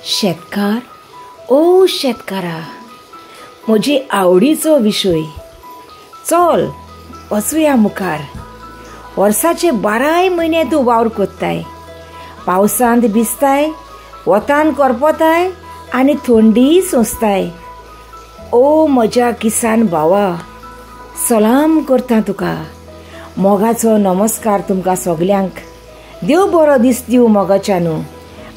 शेतकार, ओ शेतकारा, म्हजी आवडीचो विशय. चल वचुया मुखार. वर्साचे 12 म्हयने तूं वावर कोत्ताय, पावसांत भिजताय, वतान करपताय आनी थंडी सोंसताय. ओ म्हज्या किसान भावा, सलाम करता तुका. मोगाचो नमस्कार तुमकां सगल्यांक. देव बरो दीस दिवं मोगाच्यानू.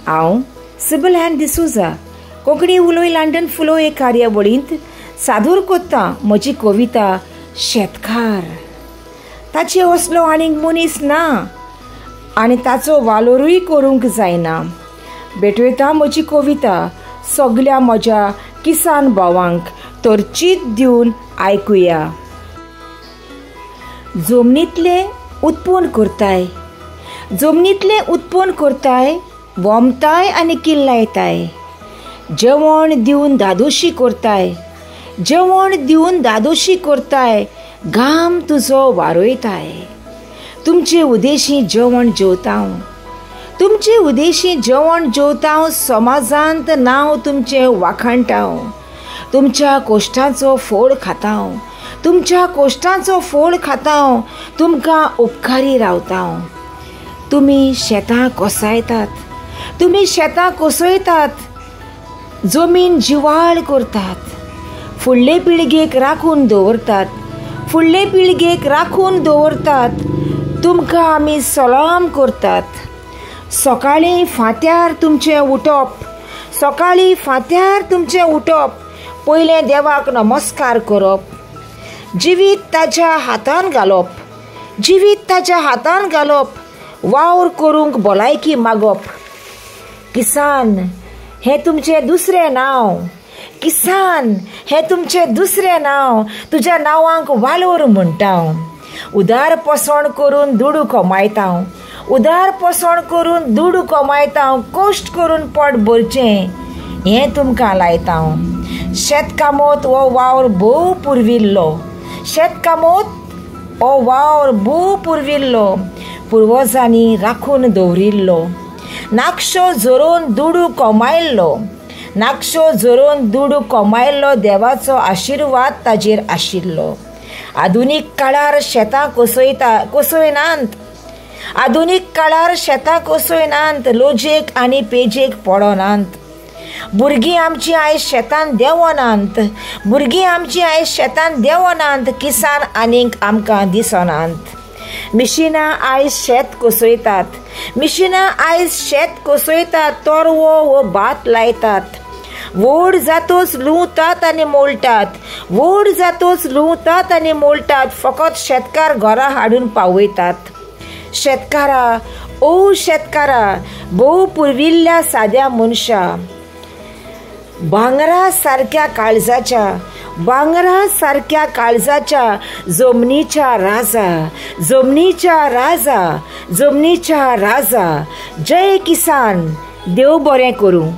हांव सिबल हॅन डिसोजा कोंकणी उलोय लंडन फुलोय हे कार्यावळींत सादूर कोत्ता म्हजी कविता शेतकार. ताचे असलो आनीक मनीस ना आनी ताचो वालोरूय करूंक जायना. भेटयता म्हजी कविता सगल्या म्हज्या किसान भावांक, तर चीत दिवन आयकुया. जमनींतलें उत्पन्न करताय, जमनींतलें उत्पन्न करताय, वोमताय आनी किल्लायताय. जेवण दिवन दादोशी करताय, जेवण दिवन दादोशी करताय, घाम तुजो वारयताय. तुमचे उदेशी जेवण जेवतां, तुमचे उदेशी जेवण जेवतां, समाजांत नांव तुमचें वाखाणटां. तुमच्या कोश्टांचो फोड खातां, तुमच्या कोश्टांचो फोड खातां, तुमकां उपकारी रावतां. तुमी शेतां कोसयतात, तुमी शेतां कोसयतात, जमीन जिवाळ करतात, फुडले पिळगेक राखून दवरतात, फुडले पिळगेक राखून दवरतात. तुमकां आमी सलाम करतात. सकाळीं फांत्यार तुमचें उठप, सकाळीं फांत्यार तुमचें उठप, पयलें देवाक नमस्कार करप, जिवीत ताच्या हातान घालप, जिवीत ताच्या हातान घालप, वावर करूंक भलायकी मागप. किसान हें तुमचें दुसरें नांव, किसान हें तुमचें दुसरें नांव, तुज्या नांवांक वालोर म्हणटा. उदार पोसण करून दुडू कमायता, उदार पोसण करून दुडू कमायता, कश्ट करून पोट भरचें हें तुमकां लायता. शेतकामत हो वावर भोव पुर्विल्लो, शेतकामत हो वावर भोव पुर्विल्लो, पुर्वजांनी राखून दवरिल्लो. नाकशो झरोवन दुडू कमायल्लो, नाकशो झरोवन दुडू कमायल्लो, देवाचो आशिर्वाद ताजेर आशिल्लो. आधुनीक काळार शेतां कोसयता कोसयनात, आधुनीक काळार शेतां कोसयनात, लोजेक आनी पेजेक पडनात. भुरगीं आमची आयज शेतान देंवनात, भुरगीं आमची आयज शेतान देंवनात, किसान आनीक आमकां दिसनात. मिशिनां आयज शेत कोसयतात, मिशिनां आयज शेत कोसयतात, तरवो वो भात लायतात. व्हड जातोच लुंवतात आनी मोळटात, व्हड जातोच लुंवतात आनी मोळटात, फकत शेतकार घरा हाडून पावयतात. शेतकारा, ओ शेतकारा, भोव पुर्विल्ल्या साद्या मनशा, भांगरा सारक्या काळजाच्या, भांगरा सारक्या काळजाच्या, जमनीच्या राजा, जमनीच्या राजा, जमनीच्या राजा. जय किसान. देव बरें करूं.